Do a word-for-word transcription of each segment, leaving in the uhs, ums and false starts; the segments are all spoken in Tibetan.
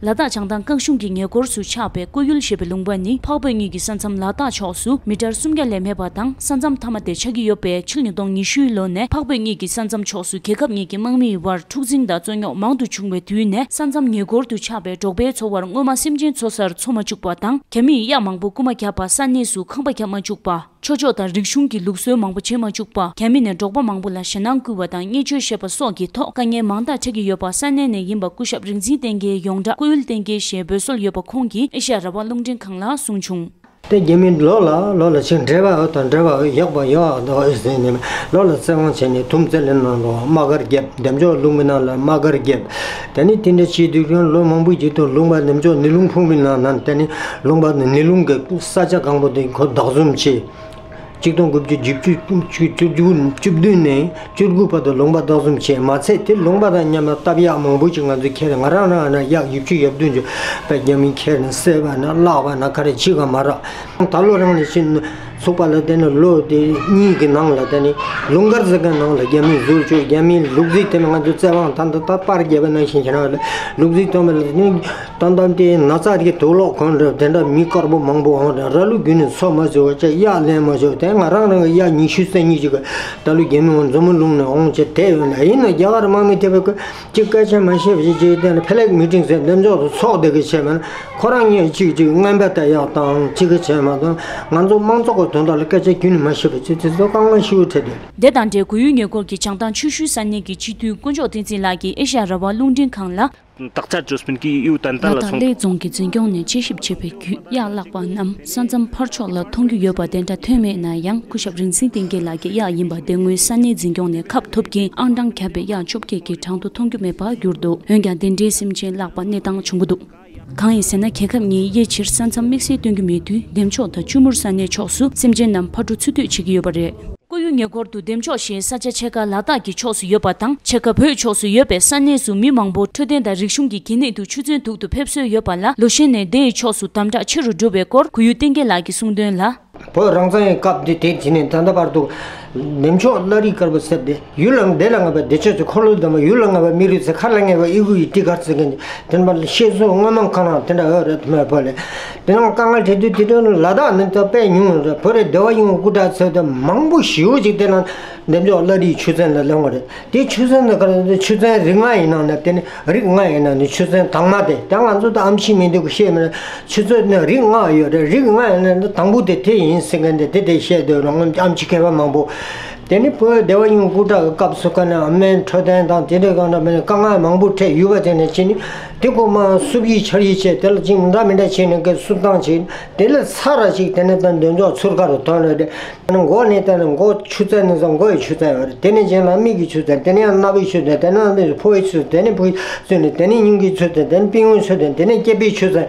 ལ་དྭགས་བྱང་ཐང་སྐྱིད་གཤོངས་ཀྱི་ཉེ་འཁོར་སུ་ཆགས་པའི་ཀོ་ཡུལ་ཞེས་པའི་ལུང་པ་ནི་འཕགས་བོད་གཉིས་ཀྱི་ས་མཚམས་ལ་དྭགས་ཕྱོགས་སུ་མི་ཊར་སུམ་བརྒྱ་ལས་མེད་པ་དང་། ས་མཚམས་མཐའ་མ་དེ་ཆགས་ཀྱི་ཡོད་པས། ཕྱི་ལོ་ཉིས་སྟོང་ཉི་ཤུའི་ལོ་ནས་འཕགས་བོད་གཉིས་ཀྱི་ས་མཚམས་ཕྱོགས་སུ་རྒྱལ་ཁབ་གཉིས་ཀྱི་དམག་མིའི་བར་འཁྲུག་འཛིང་དང་རྩོད་རྙོག་མང་དུ་བྱུང་བའི་དུས་ནས། ས་མཚམས་ཉེ་འཁོར་དུ་ཆགས་པའི་འབྲོག་པའི་འཚོ་བར་སྔོན་མ་སེམས་ཅན་འཚོ་སར་འཚོ་མ་བཅུག་པ་དང་། རྒྱ་མིས་གཡག་མང་པོ་རྐུ་མ་བརྒྱབ་པ། ས་གནས་སུ་ཁང་པ་བརྒྱབ་མ་བཅུག་པ། ཆོས་ཕྱོགས་དང་རིག་གཞུང་གི་ལུགས་སྲོལ་མང་པོ་བྱེད་མ་བཅུག་པ། རྒྱ་མི་ནས་འབྲོག་པ་མང་པོ་ལ་ཞེད་སྣང་བསྐུལ་བ་དང་བརྙས་བཅོས་བྱས་པ་སོགས་ཀྱི་ཐོག་དཀའ་ངལ་མང་དག་འཕྲད་ཀྱི་ཡོད་པ་ས་གནས་ནས་ཡིན་པ་སྐུ་ཞབས་རིག་འཛིན་བསྟན་རྒྱས་ཡོངས་གྲགས་ཀོ་ཡུལ་བསྟན་རྒྱས་ཞེས་འབོད་སྲོལ་ཡོད་པ་ཁོང་གིས་ཨེ་ཤ་ཡ་རང་དབང་རླུང་འཕྲིན་ཁང་ལ་གསུངས་བྱུང་། དེ་རྒྱ་མི་ལོ་ལ་ལོ་ལ་ཅིག་འབྲེལ་བ་འོ་དང་འབྲེལ་བ་འོ་ཡག་པ་ཡོད་ཨ་དོ་ཨེ་ཟེར་ནས་ལོ་ལ་བཙན་དབང་བྱས་ནས་དུམ་བཙན་ལེན་གནང་ལོ་དམག་སྒར་བརྒྱབ། འདེམས་ཅོག་ལུང་པའི་ནང་ལ་དམག་སྒར་བརྒྱབ། དེ་ནས་དེ་འདྲ་བྱེད་དུས་ཀྱང་ལོ་མང་པོ་བརྒྱུད་དུ་ལུང་པ་འདེམས་ཅོག་ནི་ལུང་ཕུང་པའི་ནང་ན་དེ་ནས་ལུང་པ་ནི་ལུང་གི་ས་ཆ་གང་པོ་དེ་ཁོ་བདག་བཟུང་བྱས། ཆིག་སྟོང་དགུ་བརྒྱ་བཅུ་བཅུ་བཅུ་བཅུ་བཅུ་བདུན་ནས་བཅུ་དགུ་བར་དུ་ལུང་པ་བདག་བཟུང་བྱས་མ་ཚད་དེ་ལུང་པ་དང་མཉམ་ལ་སྟབས་ཡག་མང་པོ་ཅིག་ང་ཚོས་ཁྱེར། ང་རང་རང་ན་གཡག་བཞི་བཅུ་ཡར་བདུན་ཅུ་པའི་རྒྱ་མིས་ཁྱེར་ནས་བསད་པ་ན་བརླགས་པ་ན་ག་རེ་བྱེད་ག་མ་རག་ད་ལོ་རང་ནས་ཕྱིན་ཚུགས་པ་ལ་དེ་ནས་ལོ་དེ་གཉིས་ཀྱི་ནང་ལ་དེ་ནས་ལུང་སྒར་ཟེར་མཁན་ནང་ལ་རྒྱ་མིས་ཟུར་བཅོས། རྒྱ་མིའི་ལུག་རྫི་དེ་ནི་ང་ཚོ་བཙན་དབང་ད་ལྟ་ད་པར་རྒྱབ་པ་ནང་བཞིན་བྱས་ན་ལུག་རྫི་སྟོན་པ་ལ་ནི། ཏན་ཏན་དེ་ན་ཚ་དེ་དུག་ལོག་གོན་རེད། དེ་འདྲ་མི་དཀར་པོ་མང་པོ་འོང་རེད། ར་ལུག་རྒྱུད་ནས་འཚོ་མ་ཟེར་བ་ཅག་གཡག་ལེན་མ་ཆོག་དེ་ང་རང་རང་གི་གཡག་ཉི་ཤུ་རྩ་གཉིས་ཅིག་གི་ད་ལོ་རྒྱ་མི་འོང་འཛམ་བུ་གླིང་ནས་འོང་བྱས་དེ་ཡོད་ན་ཡིན་ན་རྒྱ་གར་དམག་མི་དེ་བས་ཀྱི་ཅིག་སྐད་ཆ་མ་བཤད་པ་ཅིག་ཅིག་དེ་ནས་ཕེ་ལེག་མི་ཊིང་ཟེར་འདེམས་ཅོག་ཏུ་ཚོགས་བསྡད་ཀྱི་བྱས་མ་ན་ཁོ་རང་གཉིས་ཅིག་ཅིག་རྔན་པ་ལྟ་ཡག་དང་ཅིག་གི་བྱས་མ་དང་ང་ཚོ་དམངས་གཙོ་གི་དོན་དག་ལ་སྐད་ཆ་རྒྱུན་ནས་མ་བཤད་པ་ཅིག་དེ་ཚོ་དཀའ་ངལ་ཞེ་པོ་འཕྲད་དེ། དེ་དང་འབྲེལ་གོ་ཡུལ་ཉེ་འཁོར་གྱི་བྱང་ཐང་ཆུ་ཤུལ་ས་གནས་ཀྱི་སྤྱི་འཐུས་དཀོན་མཆོག་བསྟན་འཛིན་ལགས་ཀྱིས་ཨེ་ཤ་ཡ་རང་དབང་རླུང་འཕྲིན་ཁང་ལ། ཏག་ཆ་ཇོ་སྤུན་གྱིས་ཡུ་ཏན་ཏན་ལ་ལ་དྭགས་སོང་། གླེ་རྫོང་གི་འཛིན་སྐྱོང་ནས་དཔྱད་ཞིབ་བྱས་པའི་བརྒྱུད། གཡག་བརླགས་པ་རྣམས་ས་མཚམས་ཕར་ཕྱོགས་ལ་མཐོང་རྒྱུ་ཡོད་པ་དེ་འདྲ་ཐོན་མེད་ན་ཡང་། སྐུ་ཞབས་རིག་འཛིན་བསྟན་རྒྱས་ལགས་ཀྱི་གཡག་ཡིན་པ་དེ་སྔོན་ས་གནས་འཛིན་སྐྱོང་ནས་ཁ་ཐུབ་རྐྱེན་ཨང་གྲངས་བརྒྱ་པའི་གཡག་བཅོ་བརྒྱད་ཀྱི་གྲངས་སུ་མཐོང་རྒྱུ་མེད་པར་གྱུར་འདུག་འོན་ཀྱང་དེ་འདྲའི་སེམས་ཅན་བརླགས་པ་གནས་སྟངས་བྱུང་གི་འདུག་གང་ཡིན་ཟེར་ན། རྒྱལ་ཁབ་གཉིས་དབྱེ་ཕྱིར་ས་མཚམས་དམིགས་བསལ་སྟོན་རྒྱུ་མེད་དུས། འདེམས་ཅོག་དང་ཅུ་མུར་ས་གནས་ཕྱོགས་སུ་སེམས་ཅན་རྣམས་ཕར་འགྲོ་ཚུར་སྡོད་བྱེད་ཀྱི་ཡོད་པ་རེད། ཀོ་ཡུ་ཉེ་འཁོར་དུ་འདེམས་ཅོག་ཞེས་ས་ཆ་ཕྱེད་ཀ་ལ་དྭགས་ཀྱི་ཕྱོགས་སུ་ཡོད་པ་དང་། ཕྱེད་ཀ་བོད་ཕྱོགས་སུ་ཡོད་པའི་ས་གནས་སུ་མི་མང་པོ་འཕྲོད་བསྟེན་དང་རིག་གཞུང་གི་གལ་གནད་དུ་ཆུ་ཚན་དུག་ཏུ་ཕེབས་སྲོལ་ཡོད་པ་ལ། ལོ་གཞོན་ནས་དེའི་ཕྱོགས་སུ་དམ་དྲག་ཆེ་རུ་འགྲོ་བའི་སྐོར་གོ་ཡུ་བསྟན་རྒྱས་ལགས་ཀྱིས་གསུངས་དོན་ལ། བོད་རང་བཙན་གྱི་སྐབས་འདི་དེ་དེ་ནས་ད་ལྟ་བར་དུ་འདེམས་ཅོག་བླ་རི་དཀར་པོ་ཟེར་ཏེ། ཡུལ་ལ་བདེ་ལ་ངེས་པ་བདེ་སྤྱོད་ཀྱི་འཁོར་ལོ་ལྡན་པ། ཡུལ་ལ་ངེས་པ་མི་རིགས་ཚེ། མཁའ་ལ་ངེས་པ་ཨི་གུ་ཡི་ཏི་གར་ཚེ་གན་དེ་མ་ལ་ཤེས་སོ་སྔོན་མ་ཁ་ན་དེ་འདྲ་ཡོད་རེད་དེ་མ་བོད་ལ། དེ་ནང་དཀའ་ངལ་འཕྲད་དུས་དེ་དུས་ལ་དྭགས་ནས་ད་དཔེ་ཉུང་བ་རེད། བོད་རེད་བདེ་བ་ཡོང་སྐུ་དྲག་ཚོས་དེ་མང་པོ་ཞེ་པོ་ཅིག་དེ་ལ་འདེམས་ཅོག་བླ་རིའི་ཆུ་ཚན་ལ་ལེན་པ་རེད། དེ་ཆུ་ཚན་ནི་ག་རེ་ཆུ་ཚན་རིགས་ལྔ་ཡིན་ནང་ནས་དེ་ནི་རིགས་ལྔ་ཡིན་ནང་ནས་ཆུ་ཚན་དང་མ་དེ་ད་ང་ཚོ་ད་ཨམ་ཆི་མི་འདུག་གི་ཤེས་མི་ཆུ་ཚན་ནི་རིགས་ལྔ་ཡོད་རེད། རིགས་ལྔ་ཡིན་ནང་ནས་དང་པོ་དེ་དེ་ཡིན་ཟེར་མཁན་དེ་དེ་དེ་བཤད་འདོད་རུང་ཨམ་ཆི་མཁས་པ་མང་པོ། དེ་ནི་བོད་རེད་བདེ་བ་ཡོང་སྐུ་དྲག་གི་སྐབས་སུ་ཀ་ནས་ཨ་མའི་འཕྲོད་བསྟེན་དང་དེ་འདྲའི་གང་འདྲ་མིན་དཀའ་ངལ་མང་པོ་འཕྲད་ཡོད་པ་དེ་ནས་ཕྱིན་ནི་དེ་ཁོ་མ་སུབ་ཡིག་ཆར་ཡིག་བྱས་དེ་ལ་ཅིག་འདྲ་མི་འདྲ་བྱས་ནས་ཀི་སུབ་སྟངས་བྱས་དེ་ལས་ཚ་ར་ཅིག་དེ་ནས་ད་འདོན་ཅོག་ཚུར་ཁ་རུ་ཐོན་རེད་དེ། མགོ་ནས་བལྟས་ན་མགོ་ཆུ་ཚན་ནི་ཚོ་མགོ་ཡི་ཆུ་ཚན་ཡོད་རེད། དེ་ནས་གཞན་ལ་མིག་གི་ཆུ་ཚན། དེ་ནས་ཡང་སྣ་བུག་ཆུ་ཚན། དེ་ནས་ཕོ་བའི་ཆུ་ཚན། དེ་ནས་ཕོ་བའི་ཆུ་ཚན། དེ་ནས་སྙིང་གི་ཆུ་ཚན། དེ་ནས་པིང་བོའི་ཆུ་ཚན། དེ་ནས་སྐེད་པའི་ཆུ་ཚན།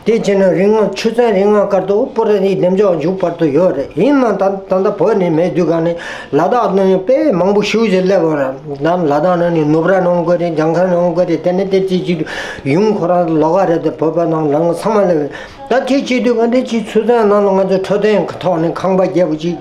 དེ་བྱས་ན་རིགས་ལྔ་ཆུ་ཚན་རིགས་ལྔ་སྐར་དུ་པོ་ར་ནི་འདེམས་ཅོག་མཇུག་བར་དུ་ཡོད་རེད། ཡིན་ནའང་ད་ད་ལྟ་བོད་ནས་མེད་དུས་ག་ནས་ལ་དྭགས་ནང་ནས་དཔེ་མང་པོ་ཞེ་པོ་ཅིག་སླེབས་པ་རེད། ད་ལ་དྭགས་ནང་ནས་ནུབ་ར་ནང་དགོས་རེད། རྒྱང་མཁར་ནང་དགོས་རེད། དེ་ནས་དེ་ཅིག་ཅིག་ཡུང་ཁོ་ར་ལོག་ག་རེད་དེ་བོད་པ་ནང་ལ་ཚང་མ་སླེབས། ད་དེ་བྱེད་དུས་ག་འདི་ཅིག་ཆུ་ཚན་ནང་ལ་ང་ཚོ་འཕྲོད་བསྟེན་གྱི་ཐོག་ནས་ཁང་པ་བརྒྱབ་པ་ཅིག་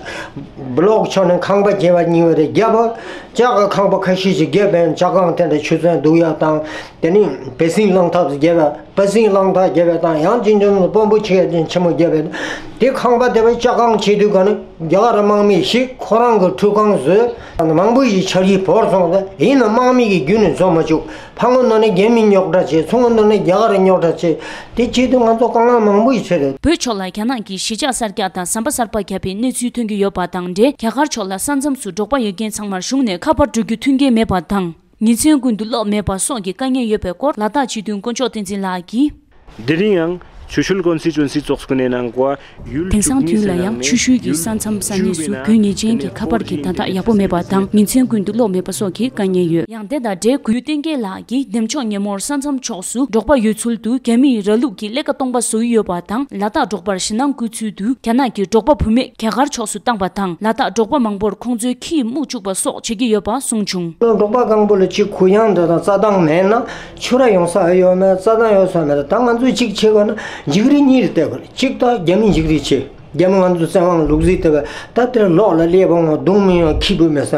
བློག་ཕྱོགས་ནས་ཁང་པ་བརྒྱབ་པ་གཉིས་པ་རེད། བརྒྱབ་པ་ལྕགས་ཀྱི་ཁང་པ་ཁ་ཤས་ཤིག་བརྒྱབ་པའི་ལྕགས་ཁང་དེ་འདྲ་ཆུ་ཚན་ལྡུག་ཡག་དང་། དེ་ནས་བེ་སིང་གླང་ཐག་བརྒྱབ་པ་བེ་སིང་གླང་ཐག་བརྒྱབ་པ་དང་། ཡང་གཅིག་འཇོམས་དཔོན་པོ་ཆེ་ཆེན་མོ་བརྒྱབ་པ་དེ་ཁང་པ་དེ་བས་ལྕགས་ཁང་བྱེད་དུས་ག་ནས་རྒྱ་གར་དམག་མི་ཞིག་ཁོ་རང་གི་ཁྲུས་ཁང་བཟོས། མང་པོ་ཞིག་ཆར་གྱིས་བོར་སོང་སྟེ། ཡིན་ན་དམག་མི་གི་རྒྱུན་ནས་བཟོ་མ་བཅུག་ཕར་ངོས་ནང་ནས་རྒྱ་མི་རྙོག་དྲ་བྱས། ཚུར་ངོས་ནང་ནས་རྒྱ་གར་རྙོག་དྲ་བྱས། དེ་བྱེད་དུས་ང་ཚོ་དཀའ་ངལ་མང་པོ་ཞིག་འཕྲད་རེད། བོད་ཕྱོགས་ལ་རྒྱ་ནག་གིས་གཞིས་ཆགས་གསར་རྒྱག་དང་ཟམ་པ་གསར་པ་བརྒྱབ་པའི་གནས་ཚུལ་ཐོན་གྱི་ཡོད་པ་དང་འབྲེལ། རྒྱ་གར་ཕྱོགས་ལ་ས་མཚམས་སུ་འབྲོག་པ་ཡོད་མཁན་ཚང་མར་གཞུང་ནས་ཁ་པར་འགྲོ་རྒྱུ་མཐུན་རྐྱེན་མེད་པ་དང་། ཉིན་མཚན་ཀུན་ཏུ་གློག་མེད་པ་སོགས་ཀྱི་དཀའ་ངལ་ཡོད་པའི་སྐོར་ལ་དྭགས་སྤྱི་འཐུས་དཀོན་མཆོག་བསྟན་འཛིན་ལགས་ཀྱིས། དེ་རིང་ཡང་ཆུ་ཤུལ་ཀོན་སི་ཊི་ཊུ་ཨན་སི་ཚོགས་ཁང་ནས་གནང་བ་ཡུལ་དེང་སང་དུས་ལ་ཡང་ཆུ་ཤུལ་གྱི་ས་མཚམས་ས་གནས་སུ་དགོས་ངེས་ཅན་གྱི་ཁ་པར་གྱི་དྲ་ཐག་ཡག་པོ་མེད་པ་དང་། ཉིན་མཚན་ཀུན་ཏུ་གློག་མེད་པ་སོགས་ཀྱི་དཀའ་ངལ་ཡོད། ཡང་དེ་དང་འབྲེལ་གོ་ཡུལ་བསྟན་རྒྱས་ལགས་ཀྱིས་འདེམས་ཤོག་ཉིན་མོར་ས་མཚམས་ཕྱོགས་སུ་འབྲོག་པ་ཡོད་ཚུལ་དུ་རྒྱ་མིས་ར་ལུག་གི་ཀླད་ཀ་སྟོང་པ་བཟོ་ཡི་ཡོད་པ་དང་། ལ་དྭགས་འབྲོག་པར་ཞེད་སྣང་བསྐུལ་ཚུལ་དུ་རྒྱ་ནག་གིས་འབྲོག་པ་བུད་མེད་རྒྱ་གར་ཕྱོགས་སུ་བཏང་པ་དང་། ལ་དྭགས་འབྲོག་པ་མང་པོར་ཁོང་ཚོའི་ཁྱི་ཡིས་རྨུག་བཅུག་པ་སོགས་བྱེད་ཀྱི་ཡོད་པ་གསུངས་བྱུང་། འབྲོག་པ་གང་པོ་ལ་གཅིག་གུ་ཡངས་འདྲ་དང་རྩྭ་ཐང་མེད་ན་ཕྱུར་ར་ཡོང་ས་ཡོད་མེད་རྩྭ་ཐང་ཡོད་ས་མེད། ད་ང་ཚོས་གཅིག་བྱེད་དགོས་ན་འཇིགས་རི་གཉིས་རེ་བལྟ་དགོས་རེད། གཅིག་ད་རྒྱ་མི་འཇིགས་རི་བྱེད། རྒྱ་མི་ང་ཚོ་བཙན་དབང་ལུག་རྫི་དེ་བས་ད་དེར་ལོག་ལ་སླེབས་འོང་བ་རྡུང་མི་ཡོང་ཁྱི་བུད་མེད་ས་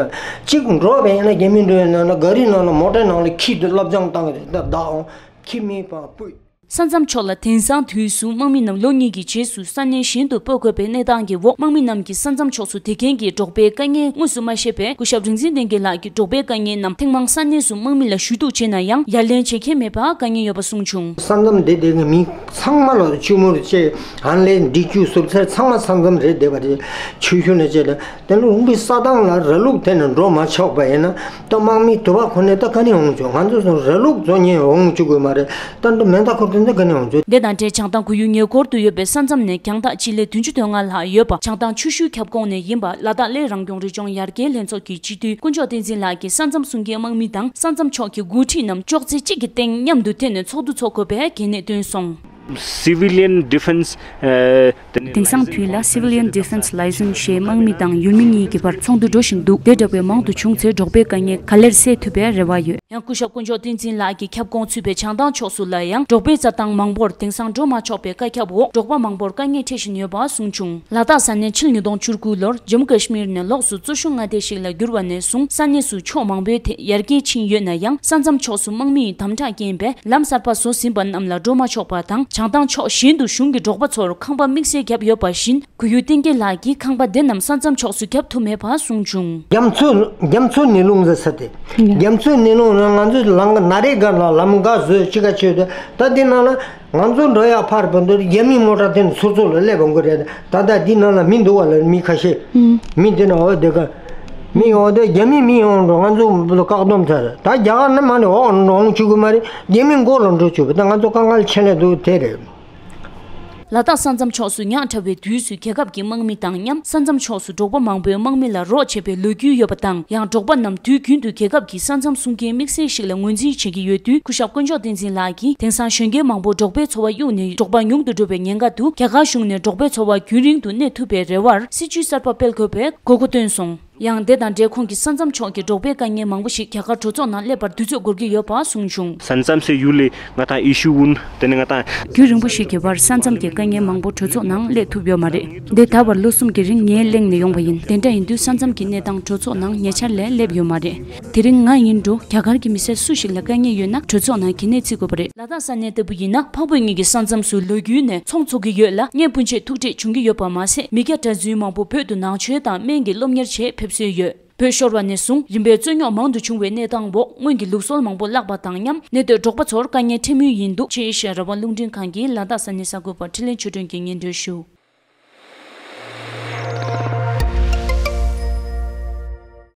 གཅིག་འགྲོ་བས་ཡིན་ན་རྒྱ་མི་འགྲོ་ཡིན་ན་ན་ག་རི་ནང་ལ་མོ་ཊའི་ནང་ལ་ཁྱི་དེ་བློ་སྦྱོང་བཏང་གི་རེད། ད་བདག་འོང་ཁྱི་མི་པང་སྤུས། ས་མཚམས་ཕྱོགས་ལ་དེང་སང་དུས་སུ་དམག་མི་རྣམས་ལོ་གཉིས་ཀྱི་རྗེས་སུ་ས་གནས་གཞན་དུ་སྤོ་དགོས་པའི་གནས་སྟངས་ཀྱི་འོག་དམག་མི་རྣམས་ཀྱིས་ས་མཚམས་ཕྱོགས་སུ་དེ་གན་གྱི་འབྲོག་པའི་དཀའ་ངལ་དངོས་སུ་མ་ཤེས་པས། སྐུ་ཞབས་རིག་འཛིན་བསྟན་རྒྱལ་ལགས་ཀྱིས་འབྲོག་པའི་དཀའ་ངལ་རྣམས་ཐེངས་མང་ས་གནས་སུ་དམག་མི་ལ་ཞུ་གཏུག་བྱས་ན་ཡང་ཡ་ལན་བྱེད་མཁན་མེད་པར་དཀའ་ངལ་ཡོད་པ་གསུངས་བྱུང་། ས་མཚམས་དེ་དེ་གི་མི་ཚང་མ་ལ་ཆུ་མུར་བཅས་ཧན་ལས་འདི་ཅུ་སུབ་ཚར་ཚང་མ་ས་མཚམས་རེད་བསྡད་པ་རེད། ཆུ་ཤུལ་ནས་བཅས་ལ་དེ་ལུགས་ཧུམ་པའི་ས་ཐང་ལ་ར་ལུག་དེ་ནས་འགྲོ་མ་ཆོག་པ་ཡིན་ན་ད་དམག་མི་དུ་བ་ཁོ་ནས་ད་ག་ནས་འོང་ཆོག་ང་ཚོ་སོང་ར་ལུག་བཟོ་ཉེན་འོང་བཅུག་དགོས་མ་རེད། ད་འདི་མེ་མདའ་འཁོར་དེ་འདི་ག་ནས་འོང་ཆོག་དེ་དང་འབྲེལ་བྱང་ཐང་ཁོར་ཡུག་ཉེ་འཁོར་དུ་ཡོད་པའི་ས་མཚམས་ནས་རྒྱང་ཐག་སྤྱི་ལེ་བདུན་ཅུ་དོན་ལྔ་ལྷག་ཡོད་པ་བྱང་ཐང་ཆུ་ཤུལ་ཁྱབ་ཁོངས་ནས་ཡིན་པ་ལ་དྭགས་གླེ་རང་སྐྱོང་རི་ལྗོངས་ཡར་རྒྱས་ལྷན་ཚོགས་ཀྱི་སྤྱི་འཐུས་དཀོན་མཆོག་བསྟན་འཛིན་ལགས་ཀྱིས་ས་མཚམས་སྲུང་སྐྱེལ་དམག་མི་དང་ས་མཚམས་ཕྱོགས་ཀྱི་འགོ་ཁྲིད་རྣམས་ཅོག་ཙེ་གཅིག་གི་སྟེང་མཉམ་དུ་ཐེ་ནས་ཚོགས་འདུ་འཚོགས་དགོས་པའི་གལ་གནད་བཏོན་སོང་། Civilian defense དེང་སང་དུས་ལ་Civilian Defense License ཞེས་དམག་མི་དང་ཡུལ་མི་གཉིས་ཀྱི་བར་ཚོགས་འདུ་འགྲོ་བཞིན་འདུག་དེ་འདྲ་བའི་མང་དུ་བྱུང་ཚེ་འབྲོག་པའི་དཀའ་ངལ་ག་ལེར་སེལ་ཐུབ་པའི་རེ་བ་ཡོད། ཡང་སྐུ་ཞབས་དཀོན་མཆོག་བསྟན་འཛིན་ལགས་ཀྱི་ཁྱབ་ཁོངས་ཚུད་པའི་བྱང་ཐང་ཕྱོགས་སུ་ལ་ཡང་འབྲོག་པའི་རྩྭ་ཐང་མང་པོར་དེང་སང་འགྲོ་མ་ཆོག་པའི་བཀའ་ཁྱབ་འོག་འབྲོག་པ་མང་པོར་དཀའ་ངལ་འཕྲད་བཞིན་ཡོད་པ་གསུངས་བྱུང་། ལ་དྭགས་ས་གནས་ཕྱི་ལོ་ཉིས་སྟོང་བཅུ་དགུ་ལོར་ཇམ་མུ་ཀ་ཤི་མིར་ནས་ལོགས་སུ་གཙོ་ཤུགས་མངའ་སྡེ་ཞིག་ལ་བསྒྱུར་བ་ནས་བཟུང་ས་གནས་སུ་ཕྱོགས་མང་པོའི་ཐད་ཡར་རྒྱས་ཕྱིན་ཡོད་ན་ཡང་ས་མཚམས་ཕྱོགས་སུ་དམག་མིའི་དམ་དྲག་རྐྱེན་པས་ལམ་གསར་པ་བཟོ་ཟིན་པ་རྣམས་ལ་འགྲོ་མ་ཆོག་པ་དང་བྱང་ཐང་ཕྱོགས་གཞན་དུ་གཞུང་གིས་འབྲོག་པ་ཚོར་ཁང་པ་དམིགས་བསལ་བརྒྱབ་ཡོད་པ་བཞིན། གུ་ཡུ་བསྟན་རྒྱལ་ལགས་ཀྱིས་ཁང་པ་འདི་རྣམས་ས་མཚམས་ཕྱོགས་སུ་བརྒྱབ་ཐུབ་མེད་པ་གསུངས་བྱུང་། རྒྱ་མཚོ་རྒྱ་མཚོ་ནས་ལུང་ཟེར་ས་དེ། རྒྱ་མཚོ་ནས་ལུང་ན་ང་ཚོས་ལམ་ན་རེ་ག་ལ་ལམ་འགག་བཟོས་ཅི་ག་བྱོས་ཏེ་ད་འདི་ནང་ལ་ང་ཚོ་འགྲོ་ཡག་ཕར་བུ་འདི་རྒྱ་མིའི་མོ་ཊ་དེ་ནས་ཚུར་ཚུར་ལ་སླེབས་འོང་གི་རེད། ད་ལྟ་འདི་ནང་ལ་མི་འདུག་བ་ལ་མི་ཁ་ཤས་མི་འདི་ན་འོ་དེ་ག་མི་འོ་དེ་རྒྱ་མི་མི་ཡོང་འགྲོ་ང་ཚོ་བཀག་སྡོམ་ཚར། ད་རྒྱ་གར་ནས་མ་ནས་འོང་འོང་བཅུག་གི་མ་རེད། རྒྱ་མི་མགོ་ལ་འགྲོ་བཅུག་པ་ད་ང་ཚོ་དཀའ་ངལ་ཆེ་ལས་འདུག་དེ་རེད། ལ་དྭགས་ས་མཚམས་ཕྱོགས་སུ་ཉག་ཕྲ་བའི་དུས་སུ་རྒྱལ་ཁབ་ཀྱི་དམག་མི་དང་མཉམ་ས་མཚམས་ཕྱོགས་སུ་འབྲོག་པ་མང་པོས་དམག་མི་ལ་རོགས་བྱེད་པའི་ལོ་རྒྱུས་ཡོད་པ་དང་ཡང་འབྲོག་པ་རྣམས་དུས་རྒྱུན་དུ་རྒྱལ་ཁབ་ཀྱི་ས་མཚམས་སྲུང་མཁན་དམིགས་བསལ་ཞིག་ལ་ངོས་འཛིན་བྱེད་ཀྱི་ཡོད་དུས་སྐུ་ཞབས་དཀོན་མཆོག་བསྟན་འཛིན་ལགས་ཀྱིས་དེང་སང་གཞོན་སྐྱེས་མང་པོ་འབྲོག་པའི་འཚོ་བ་གཡུགས་ནས་འབྲོག་པ་ཉུང་དུ་འགྲོ་བའི་ཉེན་ཁ་འདུག་རྒྱ་གར་གཞུང་ནས་འབྲོག་པའི་འཚོ་བ་རྒྱུན་རིང་དུ་གནས་ཐུབ་པའི་རེ་བར་སྲིད་ཇུས་གསར་པ་སྤེལ་དགོས་པའི་དགོས་མཁོ་བཏོན་སོང་། ཡང་དེ་དང་འབྲེལ་ཁོང་གིས་ས་མཚམས་ཕྱོགས་ཀྱི་འབྲོག་པའི་དཀའ་ངལ་མང་པོ་ཞིག་རྒྱ་གར་གྲོས་ཚོགས་ནང་སླེབས་པར་དུས་ཚོད་འགོར་གྱི་ཡོད་པ་གསུངས་བྱུང་། ས་མཚམས་སུ་ཡུལ་ལས་ང་དང་ཨི་ཤུ་ཝུན་དེ་ནི་ང་དང་རྒྱུན་རིང་པོ་ཞིག་གི་བར་ས་མཚམས་ཀྱི་དཀའ་ངལ་མང་པོ་གྲོས་ཚོགས་ནང་སླེབས་ཐུབ་ཡོད་མ་རེད། འདི་ད་བར་ལོ་གསུམ་གྱི་རིང་ངས་གླེང་ནས་ཡོང་བ་ཡིན། དེ་འདྲ་ཡིན་དུས་ས་མཚམས་ཀྱི་གནས་སྟངས་གྲོས་ཚོགས་ནང་ཉེ་ཆར་ལས་སླེབས་ཡོད་མ་རེད། དེ་རིང་ང་ཡིན་འགྲོ་རྒྱ་གར་གྱི་མི་སེར་སུ་ཞིག་ལ་དཀའ་ངལ་ཡོད་ན་གྲོས་ཚོགས་ནང་གལ་གནད་བརྩི་དགོས་པ་རེད། ལ་དྭགས་ས་གནས་ལྟ་བུ་ཡིན་ན་འཕགས་བོད་གཉིས་ཀྱི་ས་མཚམས་སུ་ལོ་རྒྱུས་ནས་ཚོང་འཚོགས་ཀྱི་ཡོད་ལ་སྔས་སྤུན་མཆེད་ཐུག་འཕྲད་བྱུང་གི་ཡོད་པ་མ་ཟད་མི་སྐྱ་གྲྭ་བཙུན་མང་པོ་བོད་དུ་ནང་ཆོས་དང་སྨན་གྱི་སློབ་གཉེར་ཆེད་ཕེབས་སྲོལ་ཡོད། བོད་ཤོར་བ་ནས་བཟུང་རིམ་པས་རྩོད་རྙོག་མང་དུ་བྱུང་བའི་གནས་སྟངས་འོག་སྔོན་གྱི་ལུགས་སྲོལ་མང་པོ་བརླག་པ་དང་མཉམ་གནས་སྡོད་འབྲོག་པ་ཚོར་དཀའ་ངལ་འཕྲད་མུས་ཡིན་འདུག་ཅེས་ཨེ་ཤ་ཡ་རང་དབང་རླུང་འཕྲིན་ཁང་གིས་ལ་དྭགས་ས་གནས་གསར་འགོད་པ་འཕྲིན་ལས་ཆོས་སྒྲོན་གྱིས་སྙན་སྒྲོན་ཞུ།